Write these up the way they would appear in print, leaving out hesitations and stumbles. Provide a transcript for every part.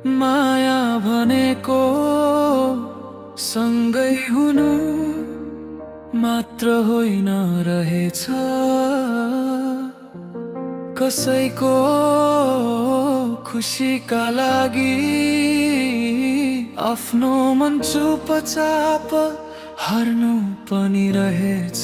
माया भनेको सँगै हुनु मात्र होइन रहेछ, कसैको खुसीका लागि आफ्नो मन चुपचाप हर्नु पनि रहेछ।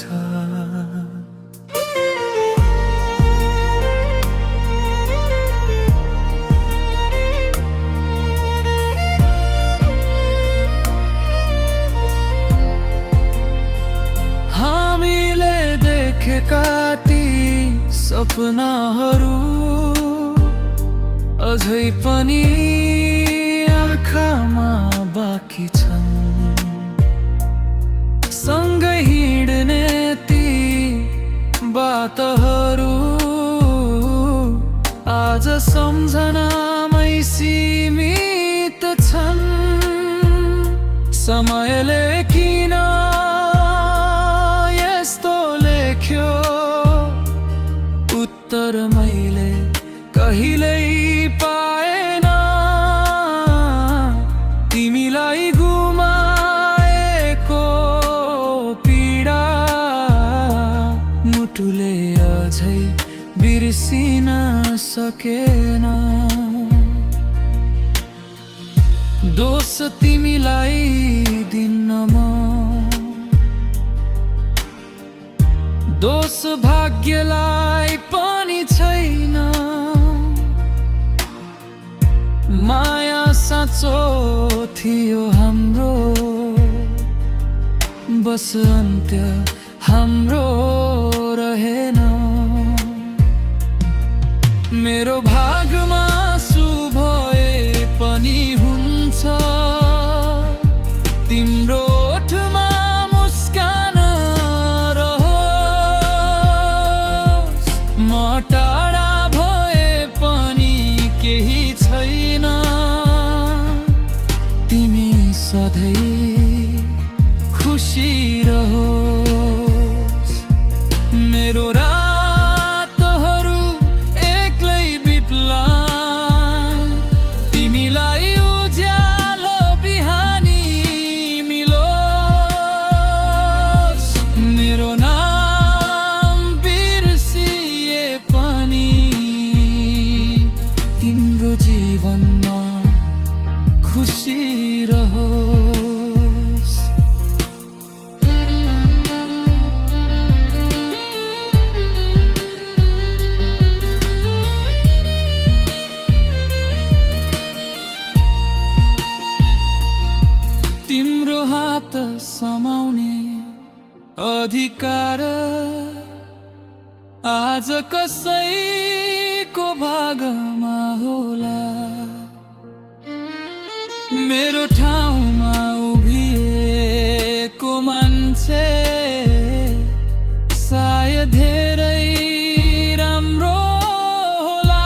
हामीले देखेका ती सपनाहरू अझै पनि आँखामा बाँकी छन्। सँगै हिँड्ने ती बातहरू आज सम्झनामै सीमित छन्। समयले किन यस्तो लेख्यो, उत्तर मैले कहिल्यै पाएन। तिमीलाई गुमाएको पीडा मुटुले अझै बिर्सिन सकेन। दोष तिमीलाई दिन्न म, दोष भाग्यलाई पनि छैन। माया साँचो थियो हाम्रो, बस अन्त्य हाम्रो रहेन। मेरो भागमा शुभ भए पनि हुन्छ, तिम्रो ओठमा मुस्कान रहोस्। म टाढा भए पनि केही छैन, तिमी सधैँ खुसी रहोस्। मेरो रातहरू एक्लै बित्ला, तिमीलाई उज्यालो बिहानी मिलोस्। मेरो नाम बिर्सिए पनि तिम्रो जीवनमा खुसी रहोस्। तिम्रो हात समाउने अधिकार आज कसैको भागमा होला। मेरो ठाउँमा उभिएको मान्छे सायद धेरै राम्रो होला।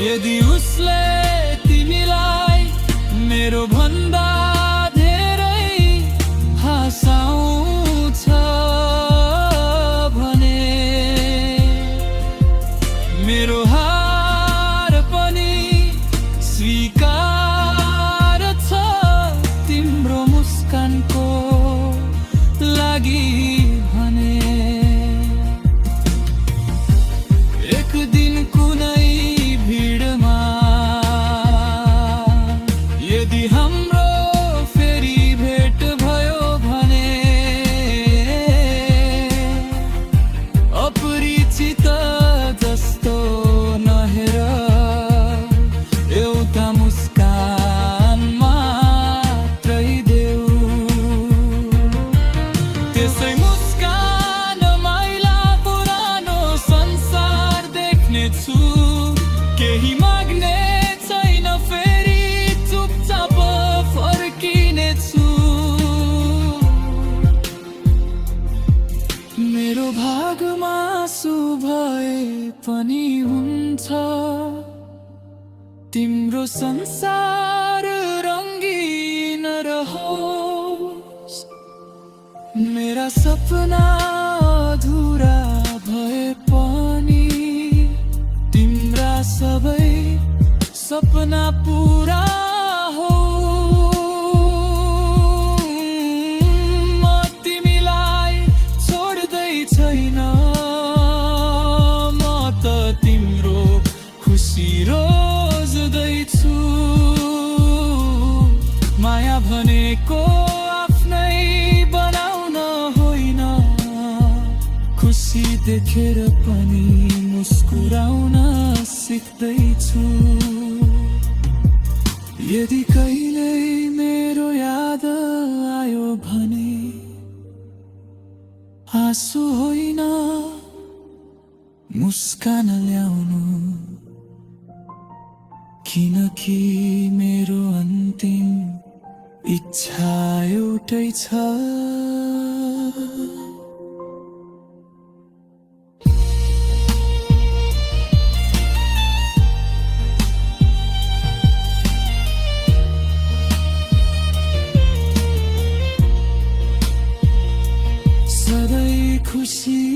यदि उसले तिमीलाई मेरो भन्दा धेरै हँसाउँछ भने, मेरो हार पनि स्वीकार छ तिम्रो मुस्कानको लागि भने। एक दिन कुनै भिडमा यदि हाम्रो फेरि भेट भयो भने, अपरिचित जस्तो नहेर एउटा मुस्कान मात्रै देऊ। त्यसै मुस्कान माइला पुरानो संसार देख्नेछु। केही माग्ने छैन, फेरि चुपचाप फर्किनेछु। मेरो भागमा शुभ भए पनि हुन्छ, तिम्रो संसार रङ्गीन रहोस्। मेरा सपना अधुरा भए पनि तिम्रा सबै सपना पूरा हो म तिमीलाई छोड्दै छैन म त तिम्रो खुसी रोज्दैछु माया भनेको आफ्नै बनाउन होइन खुसी देखेर पनि मुस्कुराउन सिक्दैछु यदि कहिल्यै मेरो याद आयो भने आँसु होइन मुस्कान ल्याउनु किनकि मेरो अन्तिम इच्छा एउटै छ सधैँ खुसी